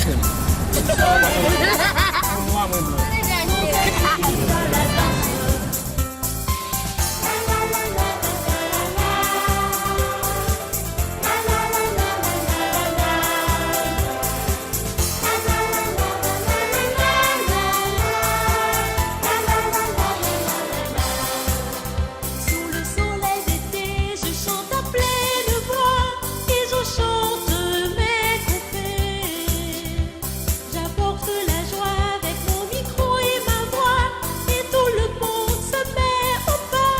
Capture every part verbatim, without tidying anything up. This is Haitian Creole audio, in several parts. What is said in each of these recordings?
Sous le soleil d'été, je chante à pleine voix et je chante mes couplets. J'apporte la joie avec mon micro et ma voix et tout le monde se met au pas.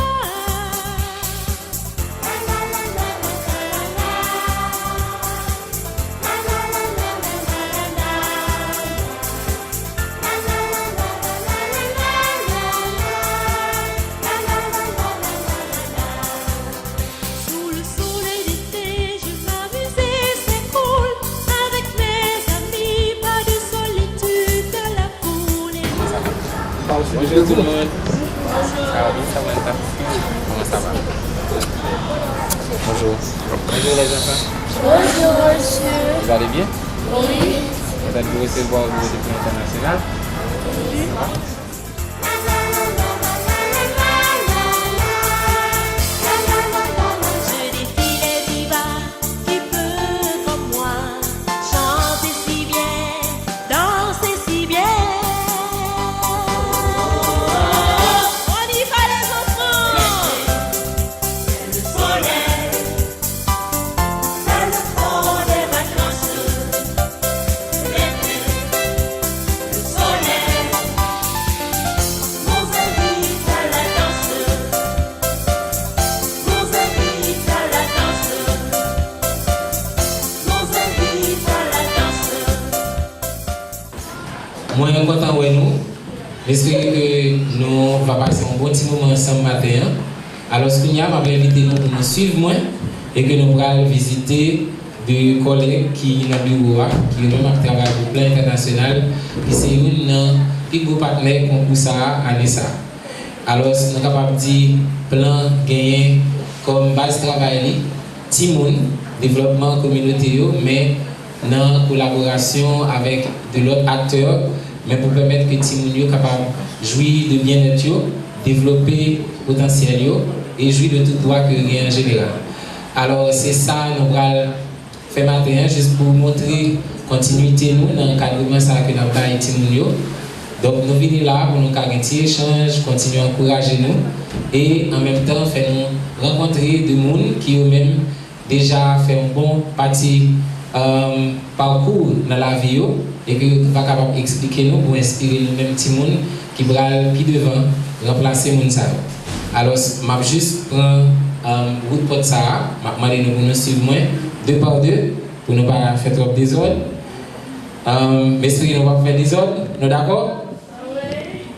Sous le soleil d'été, je m'amuse et c'est cool. Avec mes amis, pas de solitude dans la foule. Bonjour tout le monde. Ça va bien, Samantha? Comment ça va? Bonjour. Bonjour les enfants. Bonjour monsieur. Vous allez bien? Oui. Vous êtes de recevoir au bureau d'études internationales. Je défie les divas qui peuvent comme moi chanter si bien, danser si bien. On y va les enfants. C'est le soleil. C'est le temps des vacances. L'été, le soleil nous invite à la danse. Nous invite à la danse. Nous invite à la danse. Mwen kontan wè nou. M espere ke nou va pase yon bon ti moman ansanm maten an. Alòs, kounye a, m ap envite nou pou nou swiv mwen e ke nou pral vizite de kòlèg ki nan biwo a, ki yo menm ap travay pou Plan Entènasyonal, ki se youn nan pi gwo patnè konkou sa a, ane sa a. Alòs, nou kapab di Plan genyen kòm baz travay li timoun, devlòpman kominote yo, men nan kolaborasyon avèk de lòt aktè, men pou pèmèt ke timoun yo kapab jwi de byennèt yo, devlope potansyèl yo e jwi de tout dwa ke yo genyen an jeneral. Alò, se sa nou pral fè maten an, jis pou montre kontinite nou nan ankadreman sa a ke n ap bay timoun yo. Donk, nou vini la pou nou ka gen ti echanj, kontinye ankouraje nou e, an menm tan, fè nou rankontre de moun ki yo menm deja fè yon bon pati, um, pakou nan lavi yo e ke yo va kapab eksplike nou pou enspire nou menm timoun ki pral pi devan ranplase moun sa yo. Alòs, m ap jis pran, um, wout pòt sa a, m ap mande nou pou nou swiv mwen de pa de pou nou pa fè twòp dezòd. Um, m espere nou p ap fè dezòd, nou dakò?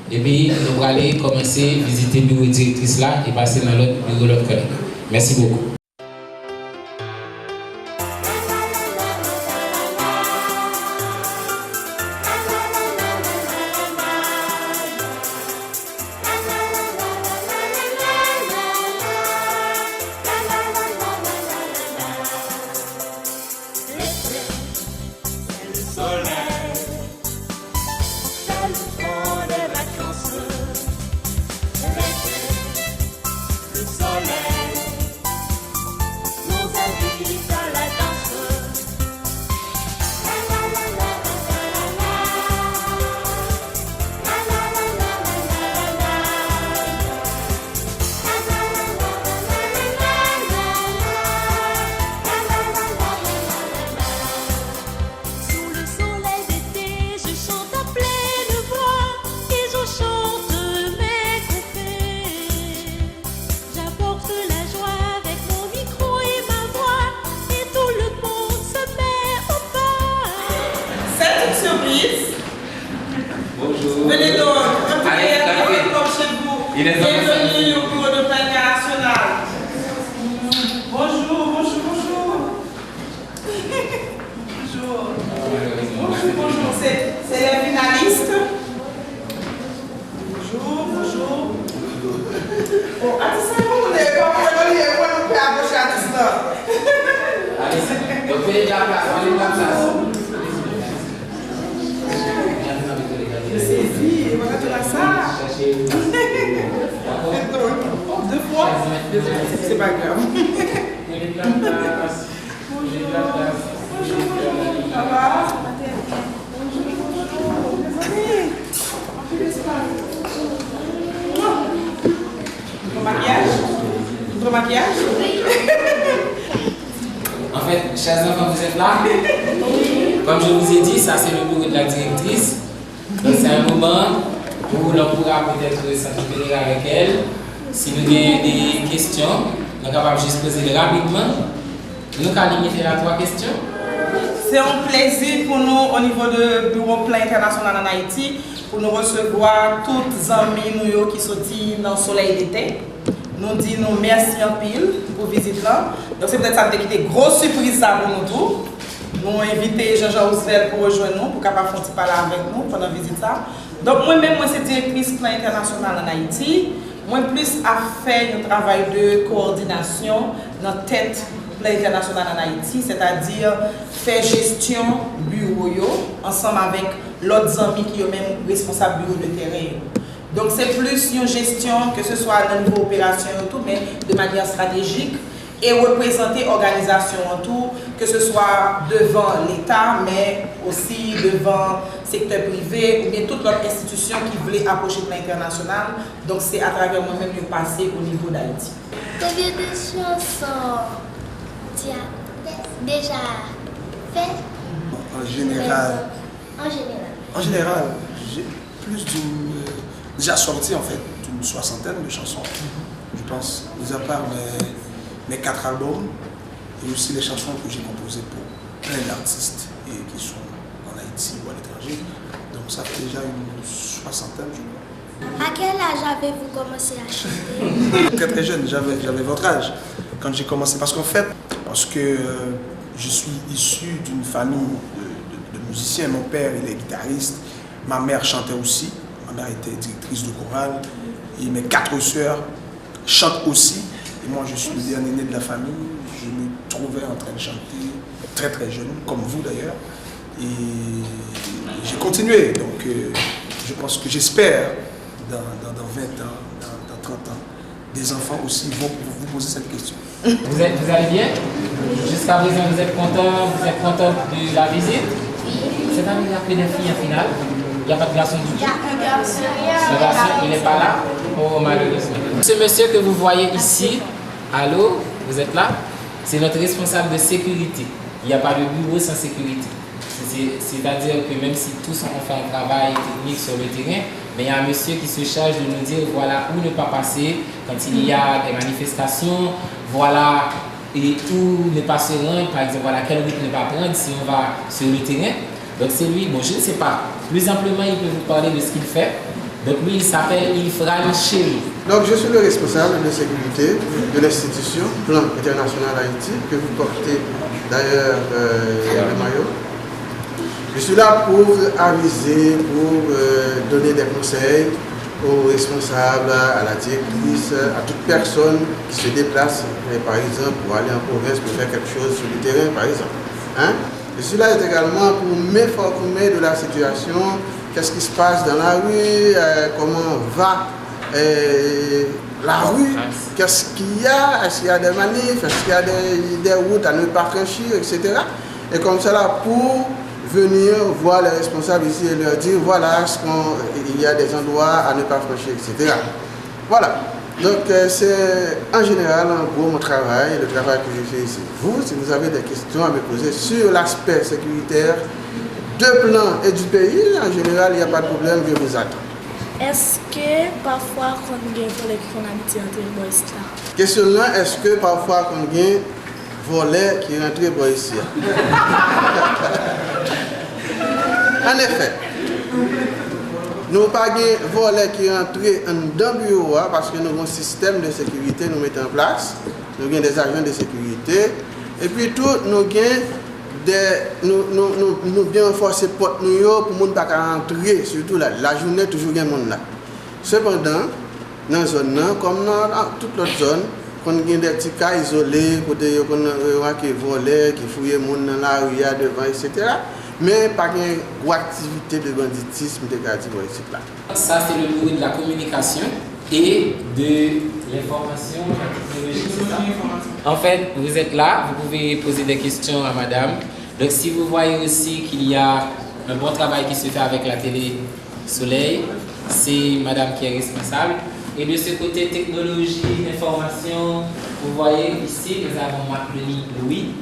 Epi nou prale kòmanse vizite biwo direktris la e pase nan lòt biwo lòt kòlèg. Mèsi bokou. Le soleil, c'est le temps des vacances. L'été, le soleil nous invite à la danse. Sous le soleil d'été, je chante à pleine voix et je chante mes couplets. J'apporte la joie avec mon micro et ma voix et tout le monde se met au pas. C'est une surprise. Bonjour. Venez donc, entrez, allez, entrez comme chez vous. Bienvenue au bureau de Plan International. Bonjour, bonjour, bonjour. Bonjour. Bonjour, bonjour. C'est, c'est les finalistes. Bonjour, bonjour. Bon, atis la, nou konnen, e pa mwen, nou ye, mwen, nou pè aproche atis la. Atis, nou pè la plas, nou pè la plas. Deux fois? C'est pas grave. Bonjour. Bonjour. Ça va? Bonjour, bonjour. Mes amis. Bon maquillage? Bon maquillage? En fait, chers enfants, vous êtes là? Comme je vous ai dit, ça c'est le bureau de la directrice. Donc c'est un moment où l'on pourra peut-être s'entretenir avec elle. Si nou gen de kesyon, nou kapab jis poze l rapidman. Nou ka limite l a twa kesyon. Se yon plezi pou nou, o nivo de Biwo Plan Entènasyonal ann Ayiti, pou nou resevwa tout zanmi nou yo ki soti nan solèy dete. Nou di nou mèsi anpil pou vizit lan. Donk, se poutèt sa nou te kite gwo sipriz sa pou nou tou. Nou envite Jean Jean Roosevelt pou rejwenn nou, pou kapab fè yon ti pale avèk nou pandan vizit sa. Donk, mwen menm, mwen se direktris Plan Entènasyonal ann Ayiti. Mwen plis ap fè yon travay de kowòdinasyon nan tèt Plan Entènasyonal ann Ayiti, sètadi fè jesyon biwo yo ansanm avèk lòt zanmi ki yo menm responsab biwo de teren yo. Donk, se plis yon jesyon, ke se swa nan nivo operasyon yo tou, men de manyè estratejik, e reprezante òganizasyon an tou, ke se swa devan Leta, men osi devan sektè prive, oubyen tout lòt enstitisyon ki vle apwoche Plan Entènasyonal. Donk, se atravè mwen menm yo pase o nivo Dayiti. Konbyen de chanson tu as déjà fait? En général. En général. En général, j'ai plus d'une, euh, déjà sorti en fait d'une soixantaine de chansons, je pense, mis à part mes, mes quatre albums et aussi les chansons que j'ai composées pour plein d'artistes et qui sont en Haïti ou à l'étranger. Donc ça fait déjà une soixantaine, je crois. À quel âge avez-vous commencé à chanter? Très très jeune, j'avais, j'avais votre âge quand j'ai commencé. Parce qu'en fait, parce que euh, je suis issu d'une famille de, de- de musiciens. Mon père, il est guitariste. Ma mère chantait aussi. Ma mère était directrice de chorale. Et mes quatre sœurs chantent aussi. Et moi, je suis le dernier né de la famille. Je me trouvais en train de chanter très très jeune, comme vous d'ailleurs. Et j'ai continué. Donc, euh, je pense que j'espère, dans, dans, dans vingt ans, dans, dans trente ans, des enfants aussi vont vous poser cette question. Vous êtes, vous allez bien? Jusqu'à présent, vous êtes content, vous êtes content de la visite? Cette année, il n'y a que des filles en finale. Il n'y a pas de garçon du tout. Il y a un garçon. Le garçon, il n'est pas là. Oh, malheureusement. Ce monsieur que vous voyez ici, allô, vous êtes là? C'est notre responsable de sécurité. Il n'y a pas de bureau sans sécurité. C'est- c'est- C'est-à-dire que même si tous on fait un travail technique sur le terrain, mais il y a un monsieur qui se charge de nous dire voilà où ne pas passer quand il y a des manifestations, voilà et où ne pas se rendre, par exemple, voilà quelle route ne pas prendre si on va sur le terrain. Donc c'est lui, bon, je ne sais pas, plus amplement, il peut vous parler de ce qu'il fait. Donc lui, il s'appelle Ifran Chéry. Donc je suis le responsable de sécurité de l'institution Plan International Haïti, que vous portez d'ailleurs euh, le maillot. Je suis là pour aviser, pour euh, donner des conseils aux responsables, à la directrice, à toute personne qui se déplace, euh, par exemple, pour aller en province, pour faire quelque chose sur le terrain, par exemple. Hein? Je suis là également pour m'informer de la situation, qu'est-ce qui se passe dans la rue, euh, comment va euh, la rue, qu'est-ce qu'il y a, est-ce qu'il y a des manifs, est-ce qu'il y a des, des routes à ne pas franchir, et cetera. Et comme ça, là, pour venir voir les responsables ici et leur dire, voilà, ce qu'on- il y a des endroits à ne pas franchir, et cetera. Voilà. Donc, euh, c'est en général, en gros, mon travail, le travail que je fais ici. Vous, si vous avez des questions à me poser sur l'aspect sécuritaire de Plan et du pays, en général, il n'y a pas de problème, je vous attends. Èske pafwa konn gen vòlè ki konn abitye antre bò isit la? Kesyon nan, èske pafwa konn gen vòlè ki rantre bò isi a? Anefè, nou pa gen vòlè ki rantre anndan biwo a paske nou gen yon sistèm de sekirite nou mete an plas. Nou gen de ajan de sekirite. Epi tou, nou gen de, nou, nou, nou, nou byen ranfòse pòt nou yo pou moun pa ka rantre, sitou la, lajounen toujou gen moun la. Sepandan, nan zòn nan, kòm nan, nan tout lòt zòn, konn gen de ti ka izole, kote yo konn remake vòlè ki fouye moun nan lari a devan, et cetera. Men pa gen gwo aktivite de banditis, m te ka di, bò isit la. Ça, c'est le bureau de la communication et de l'information, la technologie, c'est ça? En fait, vous êtes là, vous pouvez poser des questions à madame. Donc, si vous voyez aussi qu'il y a un bon travail qui se fait avec la télé Soleil, c'est madame qui est responsable. Et de ce côté, technologie, information, vous voyez ici, nous avons Marc-Denis Louis.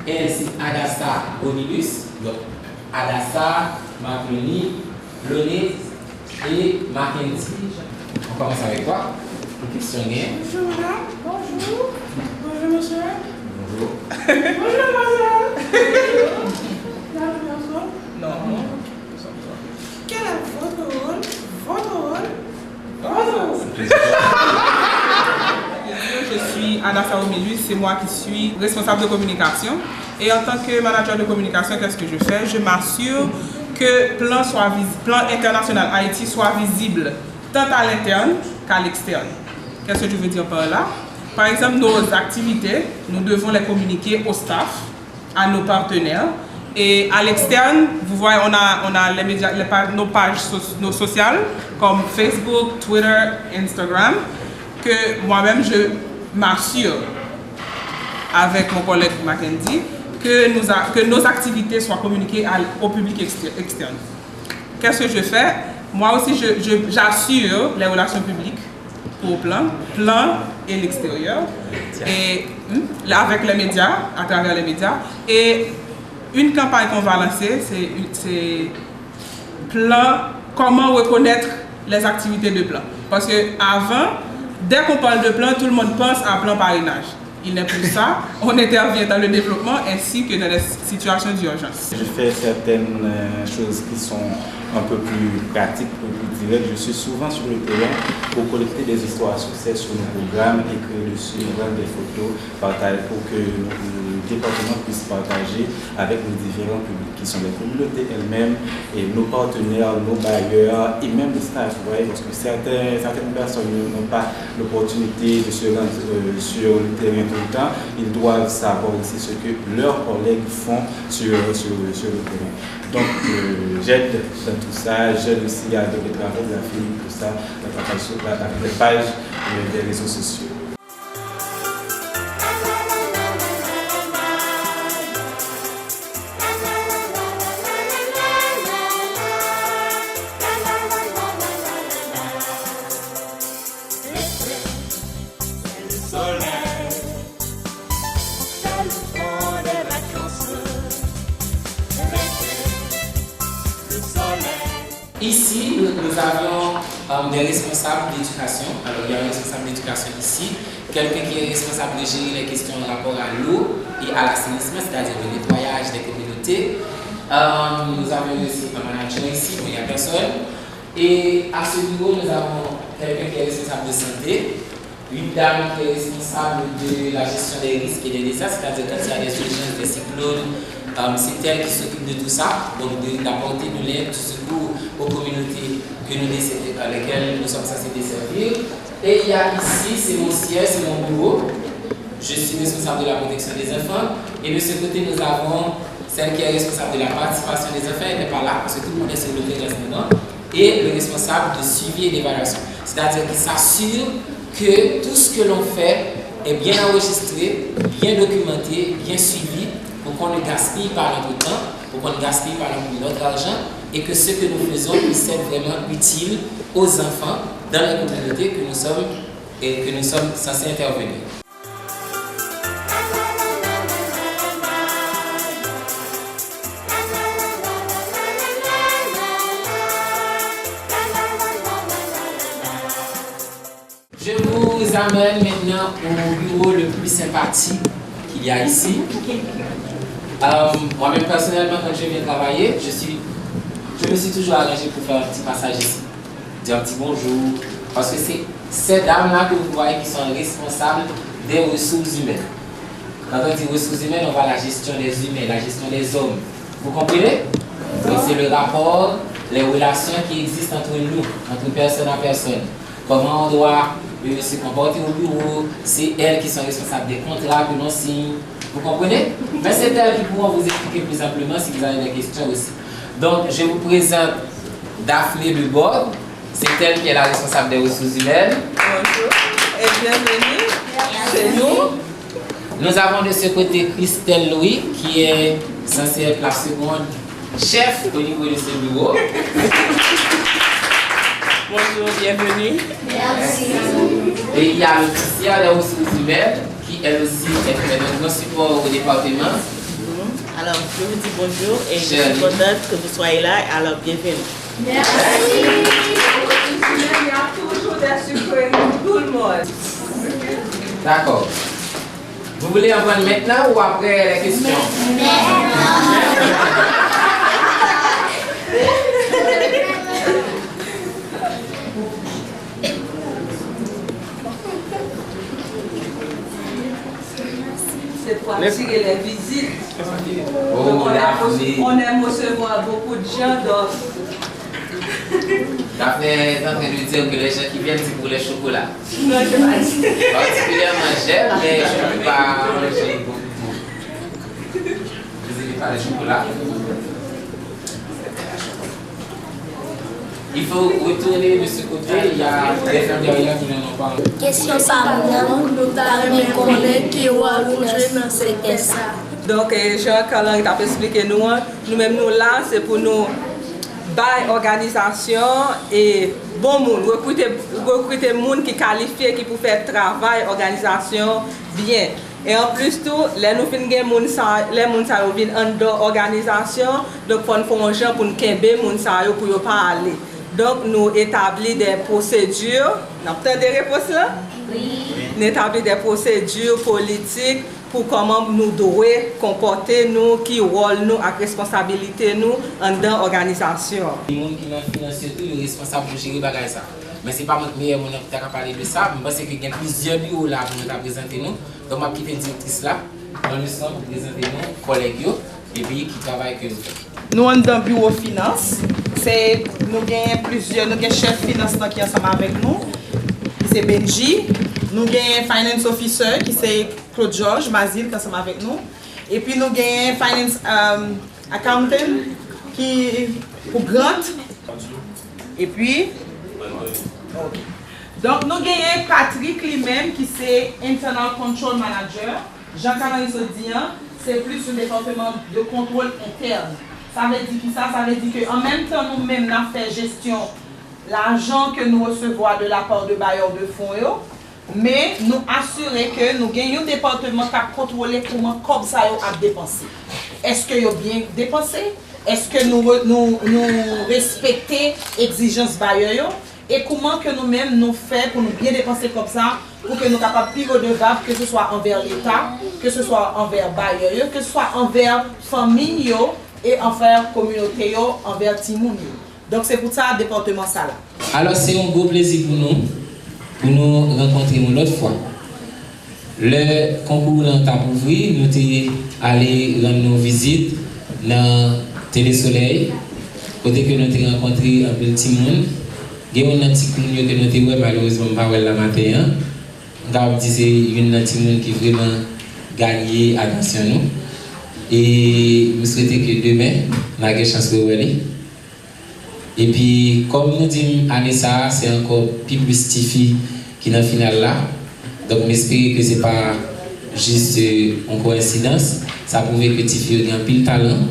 Elle, c'est Adassa Romilus. Adassa, Marc-Denis, Lonise et Mackenzie. On commence avec toi. Une question, hein? Bonjour madame. Bonjour. Bonjour monsieur. Bonjour. Bonjour madame. Vous allez bien ensemble? Non. Quel est votre rôle? Votre rôle? Votre rôle? Je suis Adassa Romilus, c'est moi qui suis responsable de communication. Et en tant que manager de communication, qu'est-ce que je fais? Je m'assure que plan, soit vis- plan international Haïti soit visible tant à l'interne qu'à l'externe. Qu'est-ce que je veux dire par là? Par exemple, nos activités, nous devons les communiquer au staff, à nos partenaires. Et à l'externe, vous voyez, on a, on a les médias, les pa- nos pages so- nos sociales, comme Facebook, Twitter, Instagram, que moi-même, je m'assure avec mon collègue Mackenzie que, nous a- que nos activités soient communiquées à- au public exter- externe. Qu'est-ce que je fais? Moi aussi, je- je- j'assure les relations publiques pour plan, plan et l'extérieur, et hmm, avec les médias, à travers les médias. Et une campagne qu'on va lancer, c'est c'est plan, comment reconnaître les activités de plan. Parce que avant, dès qu'on parle de plan, tout le monde pense à plan parrainage. Il n'est plus ça. On intervient dans le développement ainsi que dans les situations d'urgence. Je fais certaines euh, choses qui sont un peu plus pratiques, un peu plus directes. Je suis souvent sur le terrain pour collecter des histoires à succès sur nos programmes, écrire dessus, rendre des photos, partager pour que le département puisse partager avec nos différents publics qui sont les communautés elles-mêmes et nos partenaires, nos bailleurs et même le staff, vous voyez, parce que certains, certaines personnes n'ont pas l'opportunité de se rendre euh, sur le terrain tout le temps, ils doivent savoir aussi ce que leurs collègues font sur, sur, sur le terrain. Donc, euh, j'aide dans tout ça, j'aide aussi avec les travaux graphiques, tout ça, la préparation, la, la préparation euh, des réseaux sociaux. Ici, nous, nous avions euh, des responsables d'éducation. Alors, il y a un responsable d'éducation ici, quelqu'un qui est responsable de gérer les questions en rapport à l'eau et à l'assainissement, c'est-à-dire le nettoyage des communautés. Euh, nous avions aussi un manager ici, bon, il n'y a personne. Et à ce bureau, nous avons quelqu'un qui est responsable de santé, une dame qui est responsable de la gestion des risques et des désastres, c'est-à-dire quand il y a des urgences, des cyclones, euh, c'est elle qui s'occupe de tout ça, donc de- d'apporter de l'aide, du secours aux communautés que nous, dans lesquelles nous sommes censés desservir. Et il y a ici, c'est mon siège, c'est mon bureau. Je suis responsable de la protection des enfants. Et de ce côté, nous avons celle qui est responsable de la participation des enfants. Elle n'est pas là parce que tout le monde est sur le terrain en ce moment. Et le responsable de suivi et d'évaluation. C'est-à-dire qui s'assure que tout ce que l'on fait est bien enregistré, bien documenté, bien suivi, pour qu'on ne gaspille pas notre temps, pour qu'on ne gaspille pas non plus notre argent, et que ce que nous faisons puisse être vraiment utile aux enfants dans les communautés que nous sommes, et que nous sommes censés intervenir. Je vous amène maintenant au bureau le plus sympathique qu'il y a ici. Euh, moi-même personnellement, quand je viens travailler, je suis, je me suis toujours arrangé pour faire un petit passage ici, dire un petit bonjour, parce que c'est ces dames-là que vous voyez qui sont responsables des ressources humaines. Quand on dit ressources humaines, on voit la gestion des humains, la gestion des hommes. Vous comprenez? Donc c'est le rapport, les relations qui existent entre nous, entre personne à personne. Comment on doit euh, se comporter au bureau, c'est elles qui sont responsables des contrats que l'on signe. Vous comprenez? Mais c'est elle qui pourra vous expliquer plus amplement si vous avez des questions aussi. Donc, je vous présente Daphné Debord. C'est elle qui est la responsable des ressources humaines. Bonjour et bienvenue chez nous. Nous avons de ce côté Christelle Louis, qui est censée être la seconde chef au niveau de ce bureau. Bonjour, bienvenue. Et il y a Laetitia des ressources humaines, qui elle aussi est un grand support au département. Alors, je vous dis bonjour et je suis contente que vous soyez là. Alors, bienvenue. Merci. Il y a toujours des surprises pour tout le monde. D'accord. Vous voulez apprendre maintenant ou après les questions? Maintenant. C'est pour attirer les visites. Donc, on aime, on aime recevoir beaucoup de gens, donc. Daphné est en train de dire que les gens qui viennent, c'est pour les chocolats. Non, je pas dit. Particulièrement, j'aime, mais je ne peux pas manger beaucoup. Vous aimez pas les chocolats? Il faut retourner de ce côté, il y a des gens derrière qui n'en ont pas. Kesyon sa moun nan, nou ta renmen konnen ki wòl ou nan sektè sa. Donk, eh, jan Carl Henry t ap eksplike nou an, nou menm nou la, se pou nou bay òganizasyon e bon moun, rekrite, rekrite moun ki kalifye, ki pou fè travay òganizasyon byen. E anplis tou, lè nou fin gen moun sa, lè moun sa yo vin anndan òganizasyon, donk fò n fè yon jan pou n kenbe moun sa yo pou yo pa ale. Donk nou etabli de pwosedi, n ap tande repons lan? Wi. Nou etabli de pwosedi politik pou kòman nou dwe konpòte nou, ki wòl nou ak responsabilite nou anndan òganizasyon an. Moun ki nan finans yo tou, yo responsab pou jere bagay sa. Men se pa mwen ki meyè moun nan ki ta ka pale de sa. M panse ke gen plizyè biwo la pou nou ta prezante nou. Donk, m ap kite direktris la nan leson pou prezante nou kòlèg yo, epi ki travay ke nou fè. Nou anndan biwo finans. Se, nou gen plizyè, nou gen chèf finans lan ki ansanm avèk nou, ki se Benji. Nou gen finance officer, ki se Claude Georges Mazil, ki ansanm avèk nou. Epi nou gen finance, um, accountant, ki pou grant. Epi, ok. Donk, nou genyen Patrick li menm ki se Internal Control Manager. Jan Carl Henry sot di an, se plis yon depatman de kontwòl entèn. Sa vle di ki sa? Sa vle di ke an menm tan nou menm n ap fè jesyon lajan ke nou resevwa de la part de bailleurs de fonds yo, men nou asire ke nou gen yon depatman k ap kontwole kòman kòb sa yo ap depanse. Èske yo byen depanse? Èske nou re-, nou, nou respekte egzijans bayè yo? E kòman ke nou menm nou fè pou nou byen depanse kòb sa, pou ke nou kapab pi redevab, ke se swa anvè Leta, ke se swa anvè bayè yo, ke se swa anvè fanmi yo, e anvè kominote yo, anvè timoun yo. Donk, se pou sa depatman sa la. Alò, se yon gwo plezi pou nou, pou nou rankontre yon lòt fwa. Lè konkou lan t ap ouvri, nou te ale rann nou vizit nan Tele Solèy, kote ke nou te rankontre anpil timoun. Gen youn nan timoun yo ke nou te wè, malerezman, m pa wè l la maten an. M kapab di se youn nan timoun ki vrèman ganye atansyon nou. E m swete ke demen, n a gen chans rewè li. Epi, kòm nou di m, ane sa a, se ankò pi plis tifi ki nan final la. Donk, m espere ke se pa jis, euh, yon koyensidans. Sa pwouve ke tifi yo gen anpil talan.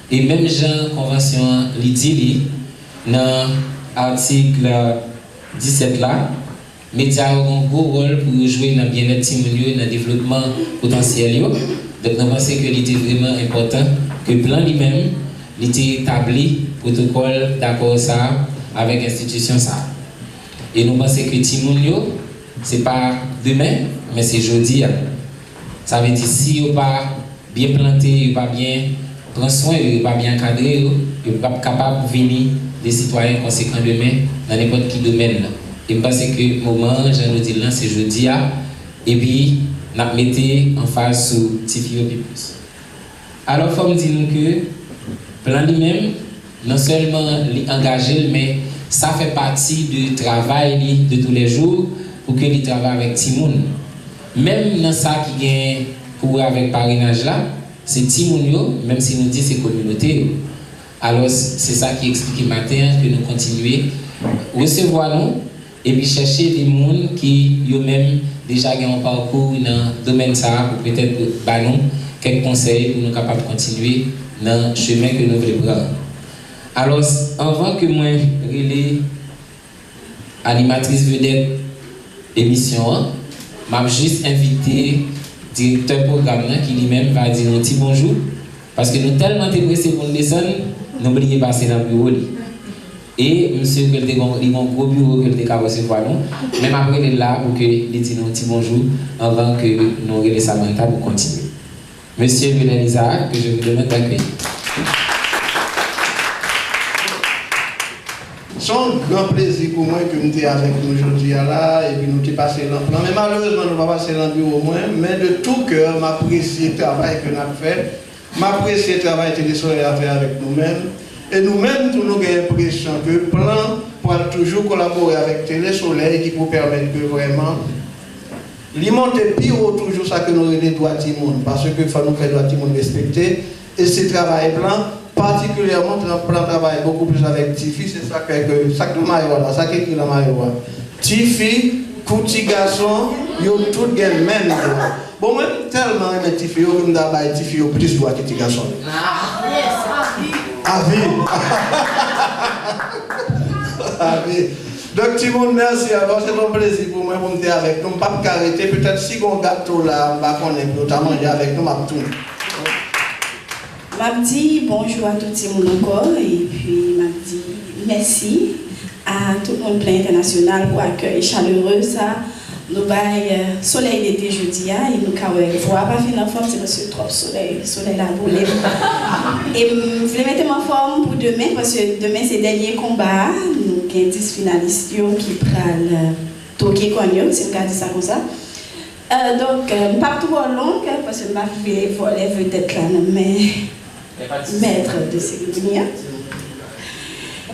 E menm jan konvansyon an, li di li, nan atik disèt la, medya yo gen yon gwo wòl pou yo jwe nan byennèt timoun yo, nan devlopman potansyèl yo. Donk, nou panse ke li te vrèman enpòtan ke plan li menm, li te etabli pwotokòl dakò sa a avèk enstitisyon sa a. E nou panse ke timoun yo, se pa demen, men se jodi a. Sa vle di, si yo pa byen plante, yo pa byen pran swen yo, yo pa byen ankadre yo, yo p ap kapab vini de sitwayen konsekan demen nan nenpòt ki domèn nan. E m panse ke moman an, jan nou di l lan, se jodi a, epi n ap mete anfaz sou tifi yo pi plis. Alò, fò m di nou ke plan li menm, non sèlman li angaje l, men sa fè pati de travay li de toulèjou pou ke li travay avèk timoun. Menm nan sa ki gen pou avèk parenaj la, se timoun yo, menm si nou di se kominote yo. Alò, se sa ki eksplike maten an ke nou kontinye resevwa nou, epi chèche de moun ki yo menm deja gen yon pakou nan domèn sa a pou petèt ba nou kèk konsèy pou nou kapab kontinye nan chemen ke nou vle pran. Alò, anvan ke mwen rele animatris vedèt emisyon an, m ap jis envite direktè pwogram nan ki li menm va di nou ti bonjou, paske nou tèlman te prese pou n desann, nou bliye pase nan biwo li. E m si ke l te gon, li gon gwo biwo ke l te ka resevwa nou, men m ap rele l la pou ke li di nou ti bonjou anvan ke nou rele Samantha pou kontinye. Monsieur Lionel Isaac, que je vous demande d'accueillir. Se yon gran plezi pou mwen ke m te avèk nou jodi a la, epi nou te pase nan plan, men malerezman nou pa pase nan biwo mwen, men de tout cœur m apresye travay ke n ap fè, m apresye travay Tele Solèy ap fè avèk nou menm, e nou menm tou nou gen enpresyon ke plan pral toujou kolabore avèk Tele Solèy ki pou pèmèt ke vrèman li monte pi wo toujou sa ke nou rele dwa timoun, paske fò nou fè dwa timoun respekte, e se travay plan, patikilyèman plan travay bokou plis avèk tifi, se sa k fè ke sa k nan mayo a la, sa k ekri nan mayo a, tifi kou ti gason, yo tout gen menm dwa. Bon, mwen m tèlman renmen tifi yo ke m ta bay tifi yo plis dwa ke ti gason yo. Avi. Avi. Donk, timoun, mèsi ankò. Se yon plezi pou mwen pou m te avèk nou. M p ap ka rete. Petèt si gon gato la, m pa konnen, pou yo ta manje avèk nou, m ap tounen. M ap di bonjou a tout timoun ankò, epi m ap di mèsi a tout moun Plan Entènasyonal pou akèy chalere sa nou bay, euh, Solèy Dete jodi a, e nou ka wè vwa a pa fin anfòm, se paske twòp solèy, solèy la boule m. E m vle mete m anfòm pou demen, paske demen se dènye konba a. Nou gen dis finalis yo ki pral, euh, twoke kòn yo, si m ka di sa konsa. Euh, donk, euh, m p ap twò long, paske m pa vle vòlè vedèt la nan men mèt de seremoni an.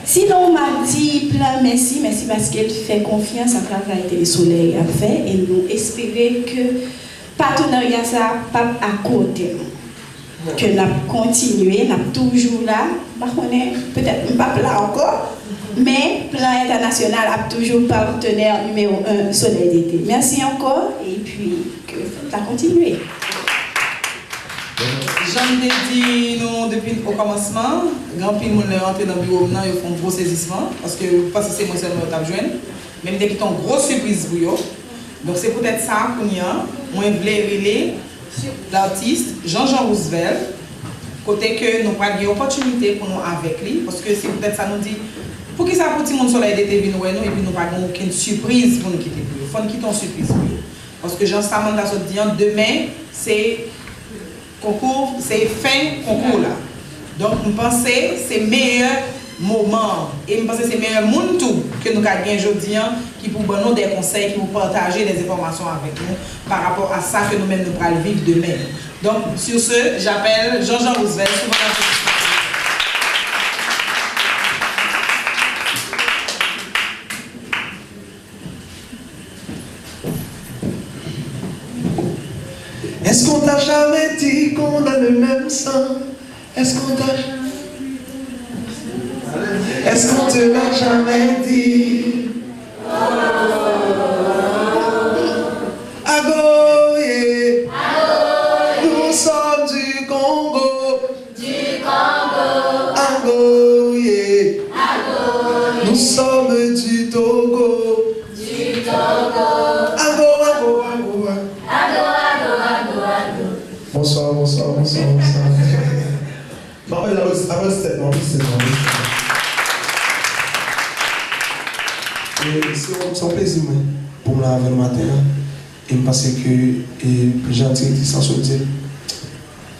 Sinon, m ap di Plan mèsi, mèsi paske l fè konfyans a travay Tele Solèy ap fè, e nou espere ke patenarya sa a p ap akote nou. Ke n ap kontinye, n ap toujou la. M pa konnen, petèt m p ap la ankò, men Plan Entènasyonal ap toujou patenè nimewo en Solèy Dete. Mèsi ankò, epi ke fèt la kontinye. Jan m te di nou depi okòmansman, gen anpil moun lè yo antre nan biwo m nan, yo fè yon gwo sezisman, paske yo panse se mwen sèlman yo t ap jwenn, men m te kite yon gwo sipriz pou yo. Donk, se poutèt sa, kounye a, mwen vle rele latis Jean Jean Roosevelt, kote ke nou pral gen opòtinite pou nou avèk li, paske se poutèt sa nou di, poukisa pou timoun Solèy Dete vin wè nou epi nou pa gen okenn sipriz pou nou kite pou yo? Fò n kite yon sipriz pou yo. Paske jan Samantha sot di an, demen, se konkou, se fen konkou la. Donk, m panse se meyè moman an. E m panse se meyè moun tou ke nou ka gen jodi an, ki pou ban nou de konsèy, ki pou pataje de enfòmasyon avèk nou pa rapò a sa ke nou menm nou pral viv demen. Donk, sur ce, j'appelle Jean Jean Roosevelt, souvren latis. Est-ce qu'on t'a jamais dit qu'on a le même sang? Est-ce qu'on t'a jamais, est-ce qu'on te l'a jamais dit? Agoye, nous sommes du Congo. Du Congo. Agoye. Agoye. Nous sommes du Togo. Du Togo. Ago, ago, ago, ago. Ago, ago, ago, ago. Bonsoir, bonsoir, bonsoir, bonsoir. Bon, apre la, apre sèt mwa, apre sèt mwa, apre sèt mwa. E se yon, se yon plezi mwen pou m la avè nou maten an. E m panse ke, e, jan direktris lan sot di l,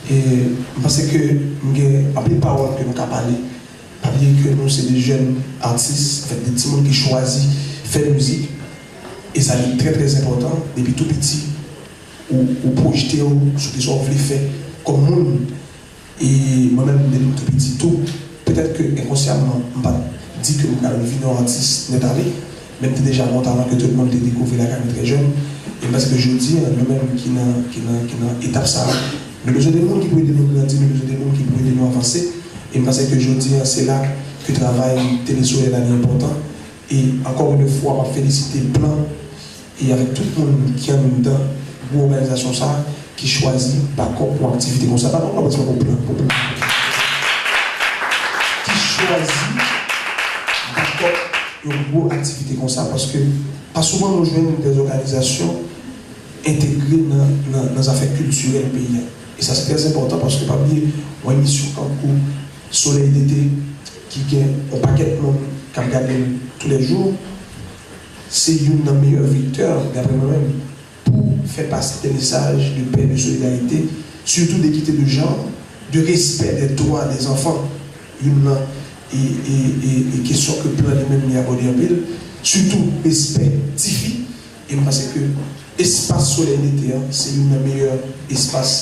e m panse ke m gen anpil pawòl ke nou ka pale. Pa bliye ke nou se de jèn atis, anfèt, de timoun ki chwazi fè mizik. E sa li trè, trè enpòtan. Depi tou piti, ou, ou pwojte w sou kisa w vle fè kòm moun. E mwen menm, depi m tou piti tou, petèt ke enkonsyaman, m pa t di ke m pral vin yon atis nèt ale, men m te deja gen yon talan ke tout moun te dekouvri lakay mwen trè jèn. E m panse ke jodi a, nou menm ki nan, ki nan, ki nan etap sa a, nou bezwen de moun ki pou ede nou grandi, nou bezwen de moun ki pou ede nou avanse. E m panse ke jodi a, se la ke travay Tele Solèy la li enpòtan. E ankò yon fwa, m ap felisite Plan e avèk tout moun ki anndan gwo òganizasyon sa a, ki chwazi bakòp pou aktivite konsa. Bakòp, nou ap di pou Plan, pou Plan. Ki chwazi bakòp yon gwo aktivite konsa, paske pa souvan nou jwenn de òganizasyon entegre nan, nan, nan zafè kiltirèl peyi a. E sa se trè enpòtan, paske pa bliye, yon emisyon tankou Solèy Dete, ki gen yon pakèt moun k ap gade l toulèjou, se youn nan meyè vektè, daprè mwen menm, pou fè pase de mesaj de pè, de solidarite, sitou de ekite de janr, de respè de dwa de zanfan. Youn nan e, e, e, e kesyon ke Plan li menm li abòde anpil, sitou respè tifi. E m panse ke espas Solèy Dete a, se youn nan meyè espas,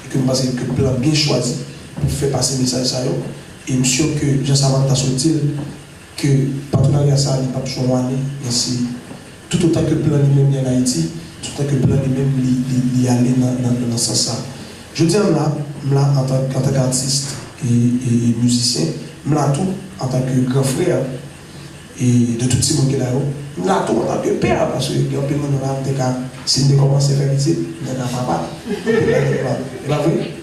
e ke m panse ke Plan byen chwazi pou fè pase mesaj sa yo. E m si ke jan Samantha sot di l, ke patenarya sa a, li p ap sou yon ane, men se toutotan ke Plan li menm li ann Ayiti, toutotan ke Plan li menm li, li, li ale nan, nan, nan sans sa a. Jodi a, m la, m la antan, antanke atis e, e, e mizisyen, m la tou antanke gran frè e de tout timoun ki la yo. M la tou antanke pè, paske gen anpil moun la, m te ka, si m te kòmanse fè pitit, m te ka papa. E pa vre?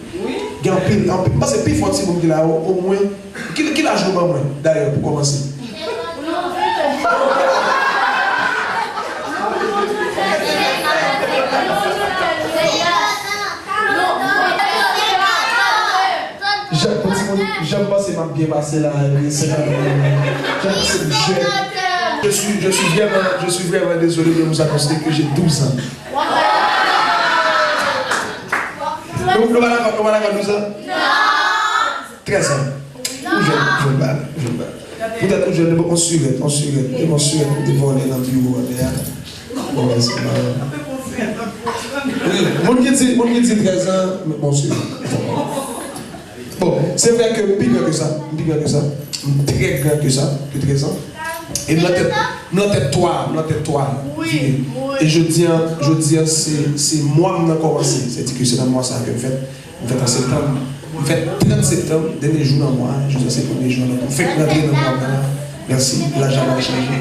Gen anpil, anpil, m panse pifò timoun ki la yo, omwen, ki, ki laj nou ban mwen, dayè, pou kòmanse? Jan, pou timoun, jan m panse m ap byen pase la, epi senkant moun. Jan m panse m jèn. Je suis, je suis vraiment, je suis vraiment désolé de vous annoncer que j'ai douze ans. Nou, nou pa dakò, nou pa dakò, douz an? Trèz an. Ou jèn, ou jèn bal, ou jèn bal. Poutèt ou jèn, bon, on surèt, on surèt, e bon surèt, ou te vòlè nan biwo a, lè a. Bon, se pa. Wi, moun ki di, moun ki di trèz an, bon surèt. Bon, se vrè ke m pi gran ke sa, m pi gran ke sa, m trè gran ke sa, ke trèz an. E m nan tèt, m nan tèt twa, m nan tèt twa. Wi, wi. E jodi a, jodi a, se, se mwa m nan kòmanse. Sètadi ke se nan mwa sa a ke m fèt. M fèt an septanm. M fèt trant septanm, dènye jou nan mwa a. Jodi a se premye jou nan mwa. M fèk rantre nan mwa a. Mèsi. Laj la pa chanje.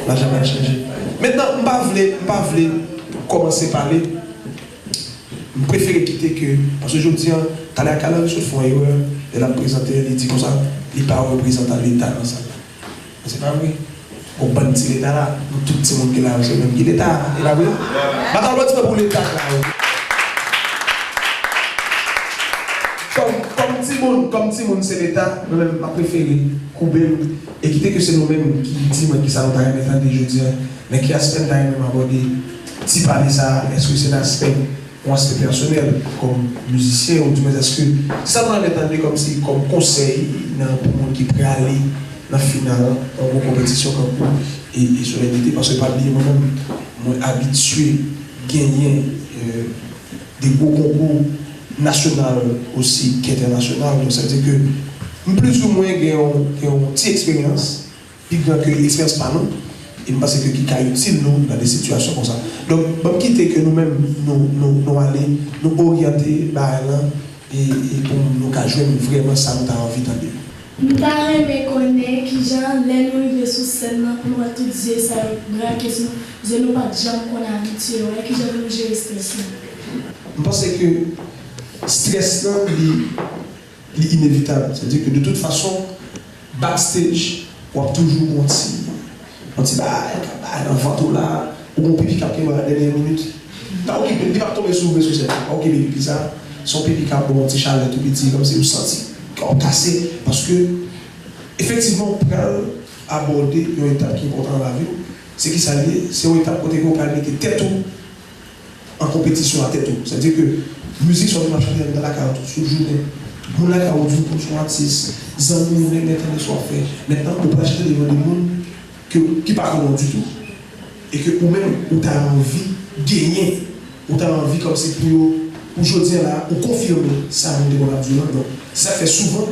Laj la pa chanje. Mentnan, m pa vle, m pa vle kòmanse pale. M prefere kite ke, paske jodi a, talè a Carl Henry sot fè yon erè, lè l ap prezante, li di konsa, li pa reprezantan Leta nan sal la. Men se pa vre. Gon bann ti Leta la, nou tout timoun ki la yo, se menm ki Leta a, e pa vre? M ap aplodi pou Leta k la yo. Kòm, kòm timoun, kòm timoun se Leta, mwen menm, m ap prefere koube m, e kite ke se nou menm ki di mwen kisa nou ta renmen tande jodi a, men ki aspè n ta renmen m abòde ti pale sa a, èske se nan aspè yon aspè pèsonèl kòm mizisyen, oudimwens èske sa m renmen tande kòmsi kòm konsèy nan pou moun ki prale nan final yon gwo konpetisyon kankou e, e Solèy Dete, paske pa bliye mwen menm, mwen abitye genyen, euh, de gwo konkou nasyonal osi ke entènasyonal. Donk, sa vle di ke m plizoumwen gen yon, gen yon ti eksperyans pi gran ke eksperyans pa nou, e m panse ke ki ka itil nou nan de sitiyasyon konsa. Donk, ban m kite ke nou menm, nou, nou, nou ale, nou oryante bagay lan, e, e pou nou ka jwenn vrèman sa nou ta anvi tande. M ta renmen konnen kijan, lè nou rive sou sèn nan, pou nou wè tout zye sa yo brake sou nou, zye nou pa t janm konn abitye wè, kijan pou nou jere estrès nou? M panse ke estrès lan, li li inevitab. Sètadi ke de tout fason, backstage, w ap toujou gon ti, yon ti bagay k ap bay nan vant ou la, ou gon pipi k ap kenbe w nan dènyè minit. Pa okipe l, li p ap tonbe sou ou vre sou sèn. Pa okipe pipi sa, se yon pipi k ap ba w yon ti chalè tou piti, kòmsi ou santi kò w kase, paske efektivman, ou pral abòde yon etap ki enpòtan nan lavi w. Se kisa l ye? Se yon etap kote ke ou pral mete tèt ou an konpetisyon a tèt ou. Sa vle di ke mizik sa w te konn ap chante anndan lakay ou tout sou jounen. Moun lakay ou di w konn se yon atis, zanmi w renmen tande sa w ap fè. Mentnan, ou pral chante devan de moun ke, ki pa konn ou ditou, e ke ou menm, ou ta anvi genyen, ou ta anvi kòmsi pou yo, pou jodi a la, ou konfime sa moun te konn ap di w lan. Donk, se sa k fè souvan,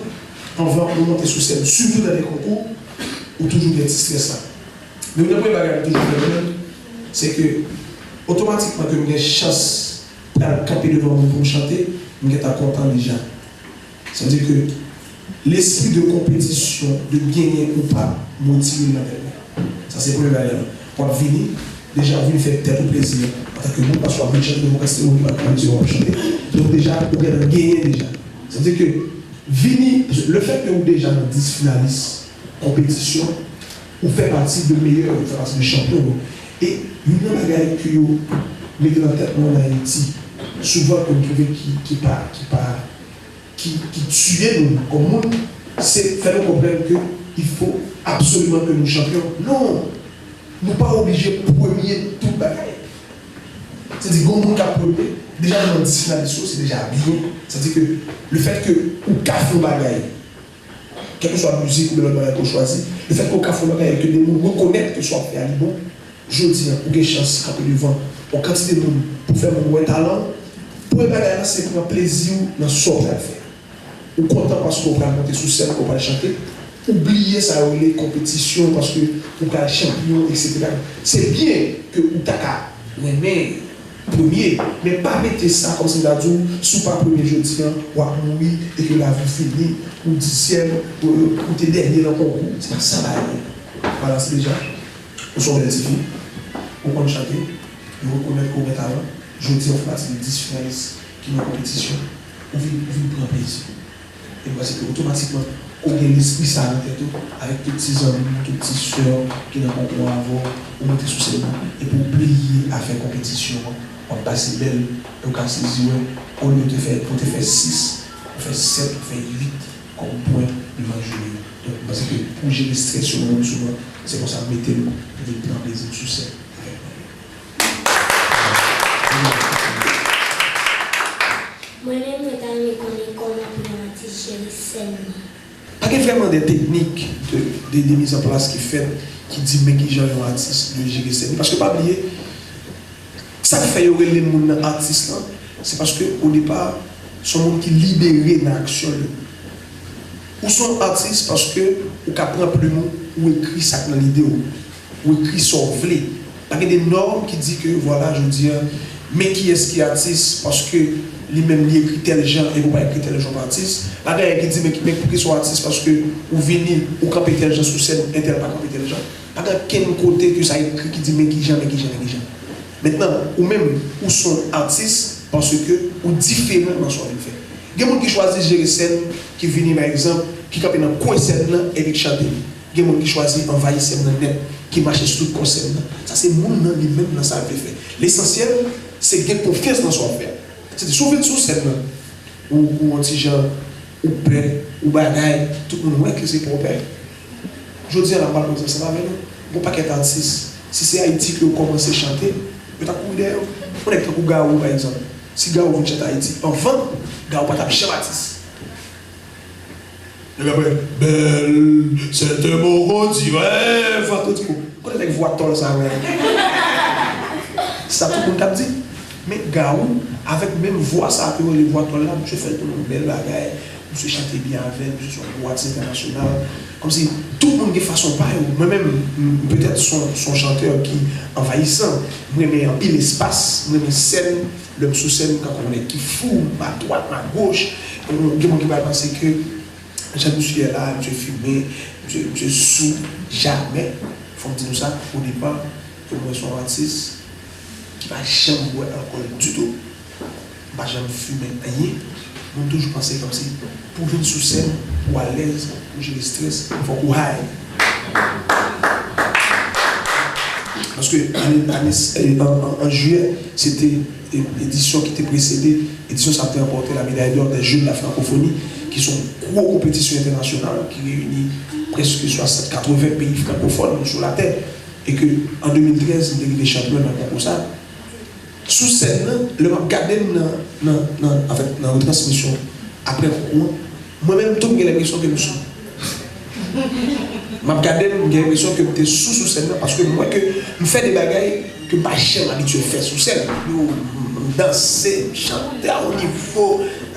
anvan ou monte sou sèn, sitou nan de konkou, ou toujou gen ti estrès la. Men youn nan premye bagay nou toujou fè nou menm, se ke Otomatikman ke m gen chans pral kanpe devan moun pou m chante, m gentan kontan deja. Sa vle di ke lespri de konpetisyon, de genyen ou pa, m retire l nan tèt mwen. Sa se premye bagay la. W ap vini, deja w vin fè tèt ou plezi antanke moun, paske w ap vin chante devan yon kantite moun ki pa t konn si w ap chante. Donk deja, ou gentan genyen deja. Sa vle di ke vini, le fèt ke ou deja nan dis finalis konpetisyon, ou fè pati de meyè, ou fè pati de chanpyon yo. E youn nan bagay ke yo mete nan tèt nou ann Ayiti, souvan ke m twouve ki, ki pa, ki pa, ki, ki tiye nou kòm moun, se fè nou konprann ke il faut absolument que nou chanpyon. Non! Nou pa oblije premye tout bagay. Se di, gon moun k ap premye, deja nou nan dis finalis yo, se deja byen. Sa di ke le fèt ke ou ka fè yon bagay, kèlkeswa mizik oubyen lòt bagay ke w chwazi, le fèt ke w ka fè yon bagay e ke de moun rekonèt ke sa w ap fè a li bon, jodi a, ou gen chans kanpe devan yon kantite moun pou fè moun wè talan w. Premye bagay la, se pran plezi w nan sa w pral fè. Ou kontan paske w pral monte sou sèn, ou pral chante. Ou bliye sa yo rele konpetisyon paske ou pral chanpyon, etsetera. Se byen ke ou ta ka renmen premye, men pa mete sa kòmsi m ta di w, si w pa premye jodi a, w ap mouri e ke lavi w fini, ou dizyèm, ou, ou te dènye nan konkou. Se pa sa bagay yo ye. Balans deja, ou se yon bèl tifi, ou konn chante, yo rekonèt ke w gen talan, jodi a w fè pati de dis finalis ki nan konpetisyon, ou vin, ou vin pran plezi. E m panse ke otomatikman, ou gen lespri sa a nan tèt ou, avèk tout ti zanmi w, tout ti sè w ki nan konkou avè w, ou monte sou sèn nan, epi w bliye afè konpetisyon an, w ap pase bèl, e w ka sezi wè, olye w te fè, ou te fè sis, ou fè sèt, ou fè uit kòm pwen devan jiri yo. Donk, m panse ke pou jere estrès yo, mwen menm souvan, se konsa m mete l, pou vin pran plezi m sou sèn avèk mwen. Mwen menm, mwen ta renmen konnen kòman pou yon atis jere sèn li. Pa gen vrèman de teknik de, de, de mizanplas ki fèt ki di men kijan yon atis dwe jere sèn li. Paske pa bliye, sa k fè yo rele moun nan atis lan, se paske o depa, se yon moun ki libere nan aksyon l yo. Ou se yon atis paske ou ka pran plim ou, ou ekri sa k nan lide w. Ou ekri sa w vle. Pa gen de nòm ki di ke, vwala, jodi a, men kiyès ki atis, paske li menm li ekri tèl jan epi w pa ekri tèl jan w pa atis. Pa gen anyen ki di, men, men poukisa w atis, paske ou vini, ou kanpe tèl jan sou sèn, entèl pa kanpe tèl jan. Pa gen okenn kote ke sa ekri ki di, men kijan, men kijan, men kijan. Mentnan, ou menm, ou se yon atis paske ou diferan nan sa w vin fè. Gen moun ki chwazi jere sèn, ki vini, pa egzanp, ki kanpe nan kwen sèn nan epi k chante. Gen moun ki chwazi anvayi sèn nan nèt, ki mache sou tout kò sèn nan. Sa se moun nan li menm nan sa l vle fè. Lesansyèl, se gen konfyans nan sa w ap fè a. Se di, si w vin sou sèn nan, ou, ou yon ti jan, ou pè, ou bagay, tout moun wè ke se pa w pè. Jodi a, n ap pale konsa ansanm avè nou. Gon pakèt atis, si se Ayiti ke yo kòmanse chante, yo t ap kouri dèyè yo. Yon nèg tankou Gawou, pa egzanp. Si Gawou vin chante Ayiti, anvan, Gawou pa t ap janm atis. Nèg ap fè bèl, sète mo kondire, vandredi mo. Kote nèg vwa tòl sa yo ye? Sa tout moun t ap di. Men Gawou, avèk menm vwa sa ke yo rele vwa tòl la, misye fè l tounen yon bèl bagay. Misye chante byen avè l, misye se yon gwo atis entènasyonal. Kòmsi tout moun gen fason pa yo. Mwen menm, m, petèt se yon, se yon chantè ki anvayisan. M renmen anpil espas, m renmen sèn. Lè m sou sèn, m ka konn nèg ki fou, m adwat, m agoch. Gen moun ki pral panse ke jan misye ye la, misye fimen, misye, misye sou. Jamè. Fò m di nou sa, o depa, ke mwen se yon atis ki pa janm bwè alkòl ditou, m pa janm fimen anyen. Mwen, m toujou panse kòmsi pou w vin sou sèn, pou w alèz, pou w jere estrès, fòk ou high. Paske ane, ane, an, an, an jiyè, se te e, edisyon ki te presede edisyon sa a te ranpòte la médaille d'or des Jeux de la Francophonie, ki se yon gwo konpetisyon entènasyonal ki reyini prèske swasant, katreven peyi frankofòn sou latè, e ke an de mil trèz, m te rive chanpyon nan konkou sa a. Sou sèn nan, lè m ap gade m nan, nan, nan, anfèt, nan retransmisyon apre konkou an, mwen menm tou, m gen lenpresyon ke m sou. M ap gade m, m gen lenpresyon ke m te sou sou sèn nan, paske m wè ke m fè de bagay ke m pa janm abitye fè sou sèn. Yo, m, m danse, m chante a yon nivo,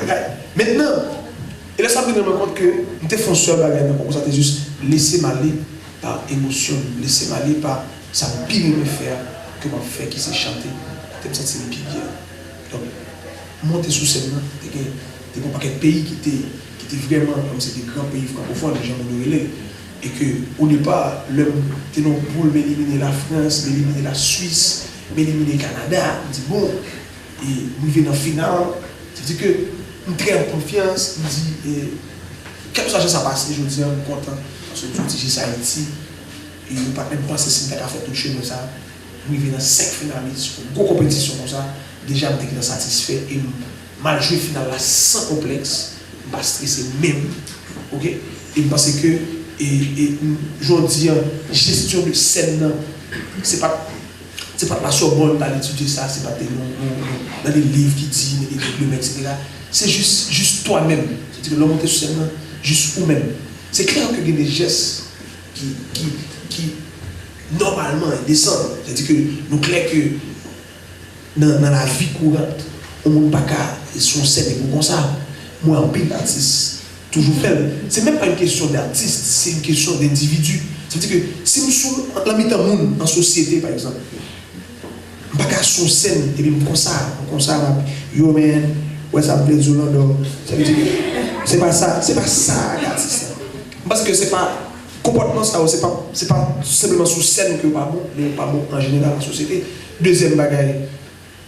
bagay. Mentnan, e lè sa m vin rann mwen kont ke m te fè yon sèl bagay nan konkou sa, te jis lese m ale pa emosyon m, lese m ale pa sa m pi renmen fè a, ke m ap fè, ki se chante. Te m santi m pi byen. Donk, m monte sou sèn nan, te gen, te gen yon pakèt peyi ki te, ki te vrèman, kòmsi te gran peyi frankofòn, jan moun yo rele l. E ke, odepa, lè m te nan yon poul, m elimine Lafrans, m elimine Laswis, m elimine Kanada, m di, bon, e m rive nan final, sa vle di ke m trè an konfyans, m di, e, kèlkeswa jan sa pase, jodi a, m kontan, paske m soti jis Ayiti, e m pa t menm panse si m ta ka fè tout chemen sa. M rive nan senk finalis, yon gwo konpetisyon konsa, deja m te gentan satisfè e m, m al jwe final la san konplèks, m pa strese menm, oke? E m panse ke, e, e, m, jodi a, jesyon de sèn nan, se pa, se pa t la Sorbonne m t al etidye sa, se pa t nan, nan, nan, nan de liv ki di, nan de diplomen, etsetera. Se jis, jis twa menm. Sètadi ke lè w monte sou sèn nan, jis ou menm. Se klè ke gen de jès ki, ki, ki nòmalman endesan. Sètadi ke nou klè ke nan, nan lavi kourant, yon moun pa ka sou yon sèn epi w konsa. M wè anpil atis toujou fè l. Se menm pa yon kesyon d'atis, se yon kesyon d'endividi. Sètadi ke si m sou, nan mitan moun, an sosyete, pa egzanp, m pa ka sou yon sèn epi m konsa, m konsa, m ap, yo, man, wè sa m vle di w, Landor. Sa vle di ke se pa sa, se pa sa k atis la. M panse ke se pa konpòtman sa yo, se pa, se pa senpleman sou sèn ke yo pa bon, men yo pa bon an jeneral nan sosyete. Dezyèm bagay,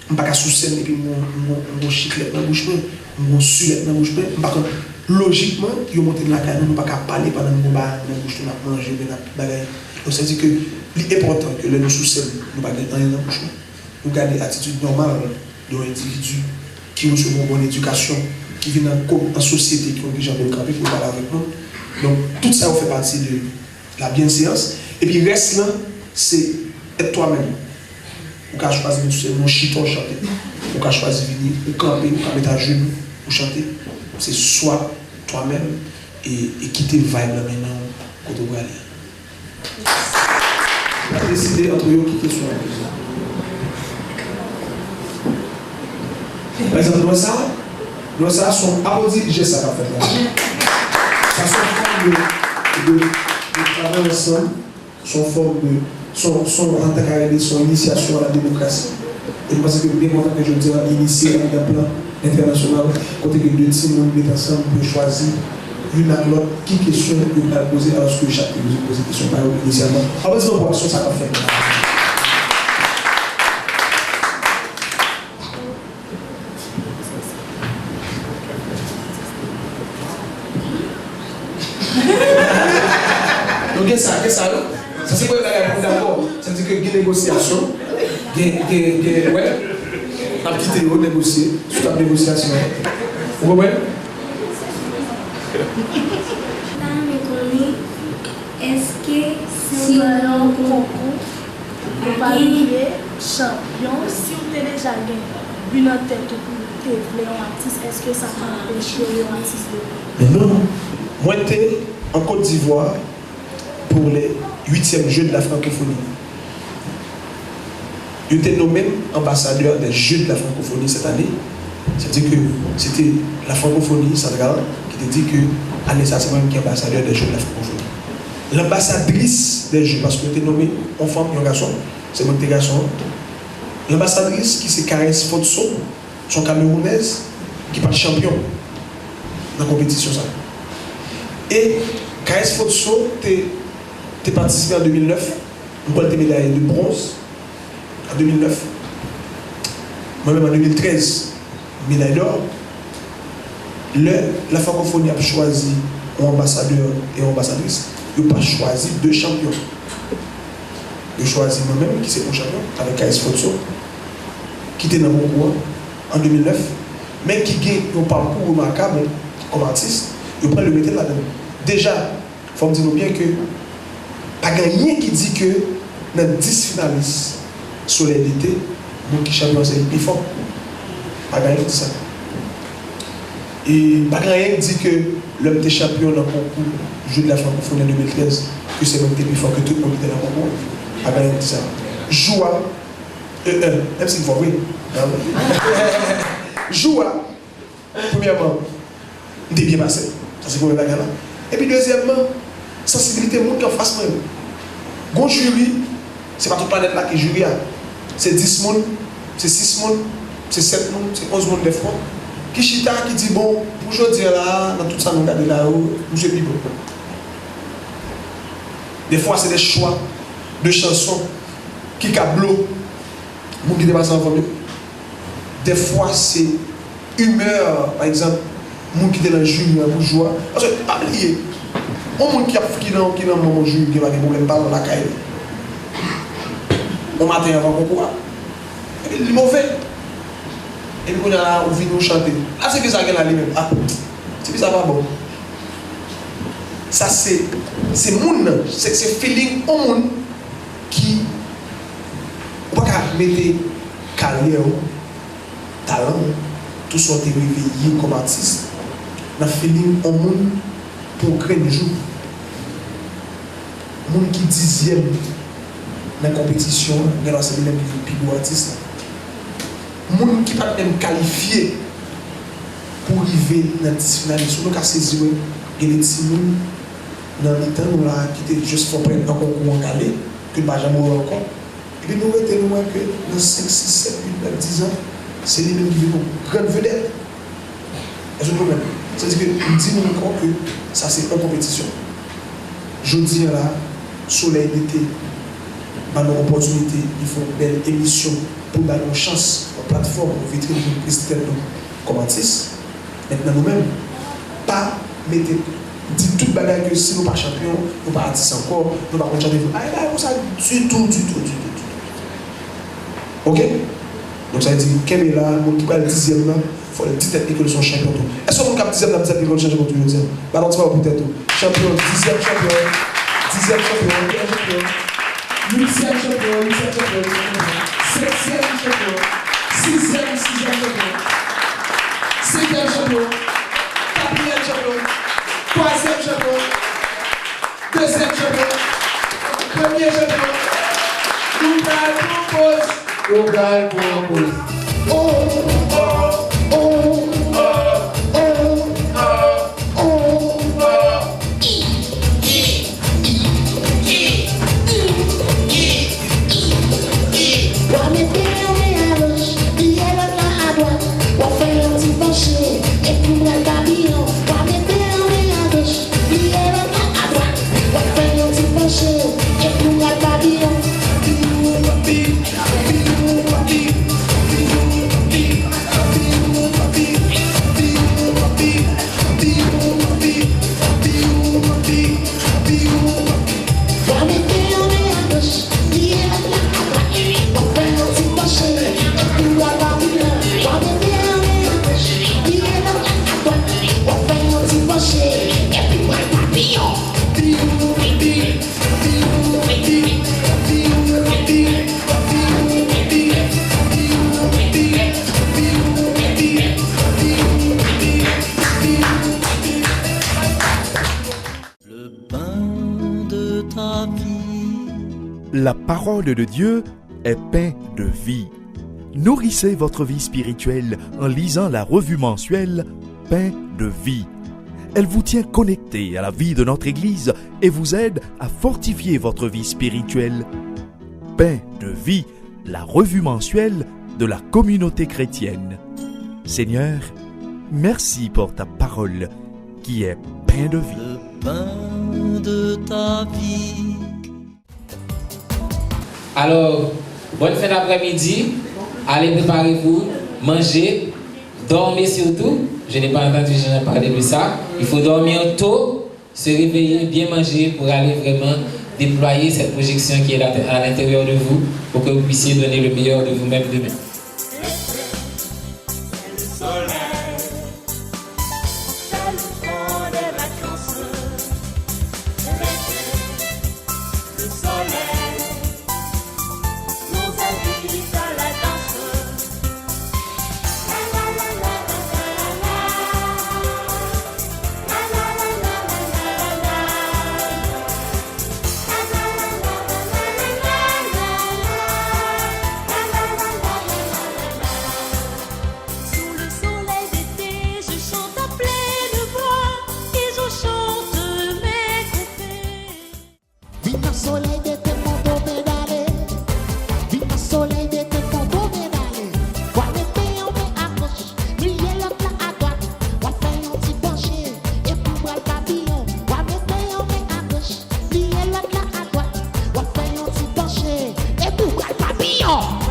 m pa ka sou sèn epi m gon, m gon, m gon chiklèt nan bouch mwen, m gon silèt nan bouch mwen, m pa konn, lojikman, yo montre n lakay nou, nou pa ka pale pandan n gon bagay nan bouch nou, n ap manje oubyen n ap bagay. Donk, sa vle di ke li enpòtan ke lè nou sou sèn, nou pa gen anyen nan bouch nou. Nou gade atitid nòmal de yon endividi ki resevwa yon bon edikasyon, ki vin nan ko-, nan sosyete ki konn kijan pou l kanpe, pou l pale avèk moun. Donk, tout sa yo fè pati de la bienséance. Epi rès lan, se être toi-même. Ou ka chwazi vin sou sèn nan, w chita, w chante. Ou ka chwazi vini, ou kanpe, ou ka met ajenou, ou chante. Se swa twa menm e, e kite vibe lan mennen w kote w prale a. Ou ka deside ant yo ki kesyon an poze. Pa egzanp, nou wè sa, nou wè sa, se yon, aplodi jès sa k ap fèt la. Sa se yon fòm de, de, de travay ansanm, se yon fòm de, se yon, se yon, an ta ka rele, se yon inisyasyon a la demokrasi. E m panse ke m byen kontan ke jodi a inisye anndan plan entènasyonal, kote ke de timoun met ansanm pou yo chwazi youn ak lòt ki kesyon yo pral poze, alòske chak te bezwen poze kesyon pa yo inisyalman. Aplodi pou aksyon sa k ap fèt. Donk, gen sa, gen sa, wi. Sa se premye bagay pou m dakò. Sa vle di ke gen negosyasyon, gen, gen, gen, wè, n ap kite yo negosye, sou tab negosyasyon an. Ou konprann? Sa m konnen, èske si w nan yon konkou, ou pa rive chanpyon, si w te deja gen bi nan tèt ou pou w te vle yon atis, èske sa ka anpeche w yon atis de? Men non. Mwen te an Kot Divwa pour les huitièmes Jeux de la Francophonie. Yo te nonmen m anbasadè des Jeux de la Francophonie cette année. Sa vle di ke se te la Francophonie Centrale ki te di ke ane sa se mwen menm ki anbasadè des Jeux de la Francophonie. Lanbasadris des Jeux, paske yo te nonmen yon fanm, yon gason, se mwen ki te gason an. Lanbasadris ki se Caresse Fotso, se yon Kamerounèz ki pa t chanpyon nan konpetisyon sa. E Caresse Fotso te, te patisipe an de mil nèf, m kwè l te medaye de bronz an de mil nèf. Mwen menm an de mil trèz, meday dò. Lè la frankofoni ap chwazi yon anbasadè e yon anbasadris, yo pa chwazi de chanpyon. Yo chwazi mwen menm, ki se yon chanpyon, avèk Caresse Fotso, ki te nan konkou an, an de mil nèf, men ki gen yon pakou remakab kòm atis, yo pran l, yo mete l ladan l. Deja, fò m di nou byen ke pa gen anyen ki di ke nan dis finalis Solèy Dete, moun ki chanpyon an se li ki pi fò. Pa gen anyen ki di sa. E pa gen anyen ki di ke lè m te chanpyon nan konkou Jeux de la Francophonie an de mil trèz, ke se mwen ki te pi fò ke tout moun ki te nan konkou an. Pa gen anyen ki di sa. Jou a, e, e, menm si m fò vre. Jou a, premyèman, m te byen pase. Sa se premye bagay la. Epi dezyèmman, sansibilite moun ki anfas mwen yo. Gon jiri, se pa tout planèt la ki jiri a. Se dis moun, Se sis moun, se sèt moun, se onz moun dèfwa, ki chita, ki di, bon, pou jodi a la, nan tout sa nou gade la yo, misye pi bon. Dèfwa, se de chwa de chanson ki ka blo moun ki te pase anvan m yo. Dèfwa, se imè, pa egzanp, moun ki te nan jiri an pou jou a. Paske, pa bliye, yon moun ki ap, ki nan, ki nan manm yon jiri, ki pa gen pwoblèm, pa nan lakay li. Yon maten anvan konkou a, epi li move. Epi kounye a la, ou vini, ou chante. La, se ki sa gen la li menm. Ah, se ki sa pa bon. Sa se, se moun nan, se, se feeling yon moun ki, ou pa ka mete karyè w, talan w, tout sa w te reve ye kòm atis, nan feeling yon moun pou yon grenn jou. Moun ki dizyèm nan konpetisyon an, gen dwa se li menm ki vin pi gwo atis la. Moun ki pa t menm kalifye pou rive nan dis finalis yo, nou ka sezi wè gen de timoun nan mitan nou la ki te jis fè yon premye konkou an kale, ke n pa janm wè ankò. Epi nou rete, nou wè ke nan senk, sis, sèt, uit, nèf, diz an, se li menm ki vin yon grann vedèt. Èske w konprann? Sa di ke m di nou ankò ke sa se yon konpetisyon. Jodi a la, Solèy Dete ban nou opòtinite, li fè yon bèl emisyon pou ba nou yon chans, yon platfòm, yon vitrin pou nou plis tèt nou kòm atis. Mentnan nou menm, pa mete, di tout bagay ke si nou pa chanpyon, nou pa atis ankò, nou pa konn chante vre. Ay, bagay konsa ditou, ditou, ditou, ditou. Oke? Donk sa vle di, kenbe la, moun ki pral dizyèm nan, fò l di tèt li ke l se yon chanpyon tou. Èske moun k ap dizyèm nan ap di tèt li ke l se yon chanpyon tou jodi a? Ba l yon ti bravo pou tèt ou. Chanpyon, dizyèm chanpyon, dizyèm chanpyon, premye chanpyon, uityèm chanpyon, uityèm chanpyon, senkyèm chanpyon, sizyèm, sizyèm chanpyon, senkyèm chanpyon, katriyèm chanpyon, twazyèm chanpyon, dezyèm chanpyon, premye chanpyon, nou pral pran poz. Nou pral pran poz. Oh, oh, oh, oh, oh, oh, oh, oh. Wa mete yon men agoch, pliye lòt la adwat. W ap fè yon ti panche, epi w al papiyon. Wa mete yon men agoch, pliye lòt la adwat. W ap fè yon ti panche, epi w al papiyon. Le pain de ta vie. La parole de Dieu est pain de vie. Nourrissez votre vie spirituelle en lisant la revue mensuelle Pain de vie. Elle vous tient connecté à la vie de notre Église et vous aide à fortifier votre vie spirituelle. Pain de vie, la revue mensuelle de la communauté chrétienne. Seigneur, merci pour ta parole qui est pain de vie. Le pain de ta vie. Alors, bonne fin d'après-midi. Allez, préparez-vous, mangez, dormez surtout. Je n'ai pas entendu Jean parler de ça. Il faut dormir tôt, se réveiller, bien manger pour aller vraiment déployer cette projection qui est à l'intérieur de vous pour que vous puissiez donner le meilleur de vous-même demain. E pou pral papiyon.